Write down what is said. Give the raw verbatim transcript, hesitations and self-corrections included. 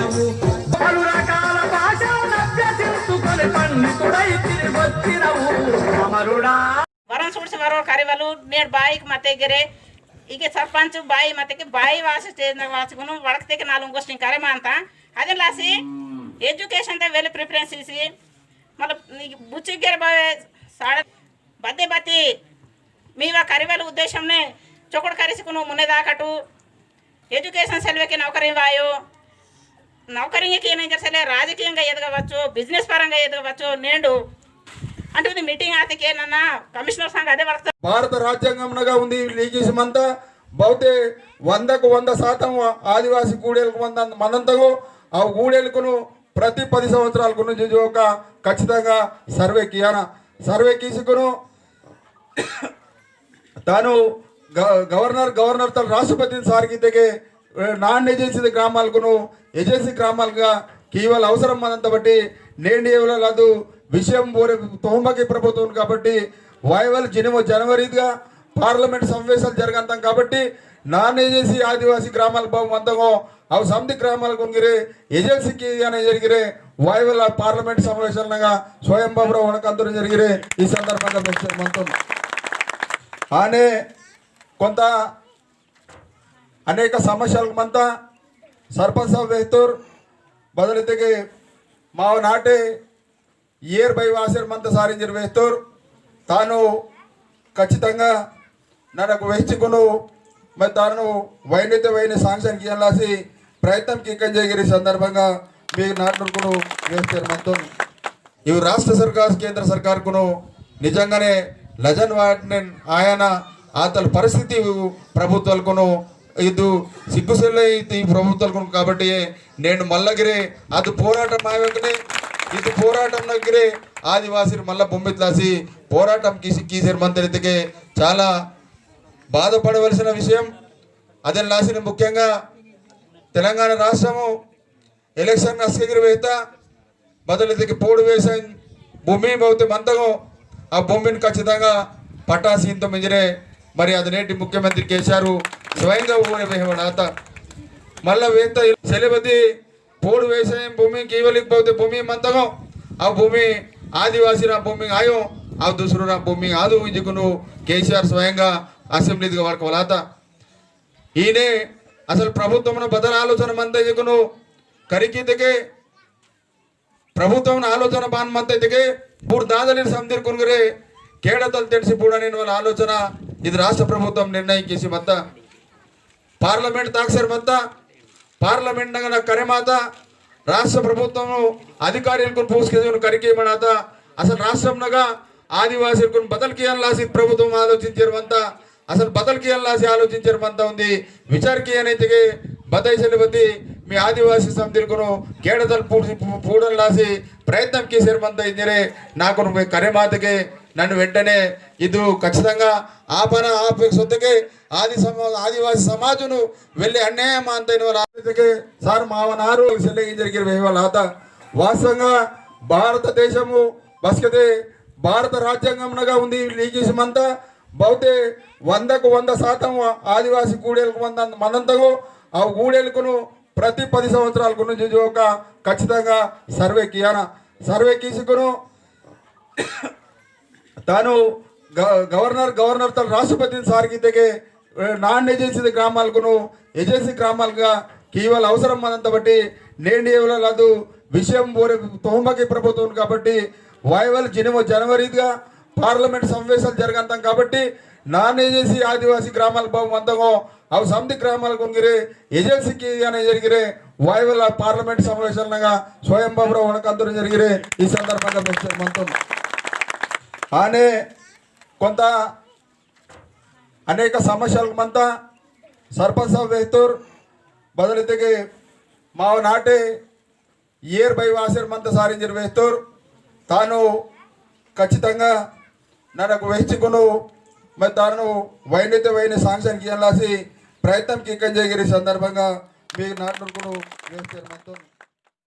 పలు రకాల భాషలను అభ్యసించుకొని పండితుడై తిరిగొచ్చినవు అమరుడా. वरन सूड़सी वरोर करिवलु नेड़ बाईक मते गिरे, इगे सरपंच बाई मते के बाई वासी stage नग वासी गुनु वड़कते के नालुंग गोष्टिंग करे मानता। अदेन लासी education ते वेले preference इसी, मतलब, बुच्ची गिरे बावे साड़ा बद्दे बत्ती मीवा करिवल उद्देश्यमने चोकड़ करिसी कुनु मुन्ने दाकटु education सेलवे के नौकरी वायो, नौकरी के नहीं जर सेले राजकीयंगा एदगवच्चु, business परंगा एदगवच्चु, नेंडु अंटुदी meeting आते के नन्ना commissioner संग अदे वर्क भारत राज्यांगम नगा उंदी लीगीसी मंता बहुते वंदकु वंद शातम आदिवासी गूडेलकु मंद मनंतगो आ गूडेलकुनु प्रति पदि संवत्सरालकुनु जुजोका खच्चितंगा सर्वे कियाना सर्वे कीसिकुनु तानु ग-, गवर्नर, गवर्नर तल राष्ट्रपतिन सारगीतेके, ए, non agency ग्रामालकुनु agency ग्रामालगा कीवल अवसरम मनंत बट्टी नेंडी एवल लदु विषयम बोरे तोहमकी प्रभुत्वम काबट्टी वायवल जिनमो जनवरीगा parliament समावेशम जरगंतम काबट्टी non agency आदिवासी ग्रामाल बाव मंतगो अव समदि ग्रामाल गुनगिरे agency कियाना जरगिरे वायवल parliament समावेशम नगा स्वयं बाबुराव वड़कंतुर जरगिरे ई संदर्भंगा बेस्टर मंतोन। आने कोंता अनेक समस्याल मंता सरपंच साहब वेहतोर बदलतेके माव नाटे येर बाई वासेर मंता सारिंजर वेहतोर तानु खच्चितंगा ननकु वेहचिकुनु मत्तानु वैनिते वैनि sanction कियाना लासी प्रयत्नम कीकंजे गिरे संदर्भंगा मी नाटनुकुनु वेहतेर मंतोन। इव राष्ट्र सरकार, केंद्र सरकारकुनु निजंगाने लजन वाटनेन आयना आतल परिस्थिति प्रभुत्वालकुनु इदु सिग्गुसेले इति प्रभुत्वालकुनु काबट्टी नेनु मल्लगिरे अदु पोराटम आयवकने इदु पोराटम नगिरे आदिवासीर मल्ल बोम्मितलासी पोराटम कीसी कीसेर मंतेर इतके चाला बाधपडवलसिन विषयम। अदेन लासिन मुख्यंगा तेलंगाणा राष्ट्रमु election अस्केगिर वेहता बदलतेके पोडु वेहसाइन भूमि बहुते मंतगो आ भूमिन खच्चितंगा पट्टा सींतोम इंजरे मरि अद नेटी मुख्यमंत्री केसीआर स्वयंगा ऊरे वेहवडाता। मल्ला वेहता सेलेबदी पोडु वेहसाइन भूमि कीवलिक बहुते भूमि मंतगो आ भूमि आदिवासीरा भूमि आयो आ दूसरोरा भूमि आदु इंजिकुनु केसीआर स्वयंगा assembly दिगा वड़कवलाता। ईने असल प्रभुत्वमन बदल आलोचना मंता इंजिकुनु करिकीतेके प्रभुत्वमन आलोचना बान मंता इंजिके पूर दादलिन समदिर कुनगरे केड़तल तेंडसी पूडा नेनवल आलोचना इद राष्ट्र प्रभुत्वम निर्णय कीसी मंता। Parliament ताकसेर मंता, Parliament नगना करे माता, राष्ट्र प्रभुत्वम अधिकारीलकुन पूसके करिके मनाता, असल राष्ट्रम नगा आदिवासीलकुन बदल कियाना लासी प्रभुत्वम आलोचिंचेर मंता, असल बदल कियाना लासी आलोचिंचेर मंता उंदी विचार कियाना इतके बताई सेलेबदी मी आदिवासी समदिरकुनु केड़तल पूड-, पूडन लासी प्रयत्नम कीसेर मंता इंजरे नाकुनु मी करे मातके नन्नु वेंटने इदु खच्चितंगा आपना आपेक सोत्तके आदि समा-, आदिवासी समाजुनु वेल्ले अन्यायम मंता इनवल आपेक सोत्तके सार मावनारु सेले इंजर गिर वेहवल आता। वास्तवंगा भारत देशमु बसकते भारत राज्यांगम नगा उंदी लीगीसी मंता बहुते वंदकु वंद शातम आदिवासी गूडेलकु मंद मनंतगो आ गूडेलकुनु प्रति पदि संवत्सरालकुनु जुजोका खच्चितंगा सर्वे कियाना सर्वे कीसिकुनु तानु ग-, गवर्नर, गवर्नर तल राष्ट्रपतिन सारगीतेके, ए, non agency ग्रामालकुनु agency ग्रामालगा कीवल अवसरम मनंत बट्टी नेंडी एवल लदु विषयम बोरे तोहमकी प्रभुत्वम काबट्टी वायवल जिनमो जनवरीगा parliament समावेशम जरगंतम काबट्टी non agency आदिवासी ग्रामाल बाव मंतगो अव समदि ग्रामाल गुनगिरे agency कियाना जरगिरे वायवल parliament समावेशम नगा स्वयं बाबुराव वड़कंतुर जरगिरे ई संदर्भंगा बेस्टर मंतोन। आने कोंता अनेक समस्याल मंता सरपंच साहब वेहतोर बदलतेके माव नाटे येर बाई वासेर मंता सारिंजर वेहतोर तानु खच्चितंगा ननकु वेहचिकुनु मत्तानु वैनिते वैनि sanction कियाना लासी प्रयत्नम कीकंजे गिरे संदर्भंगा मी नाटनुकुनु वेहतेर मंतोन।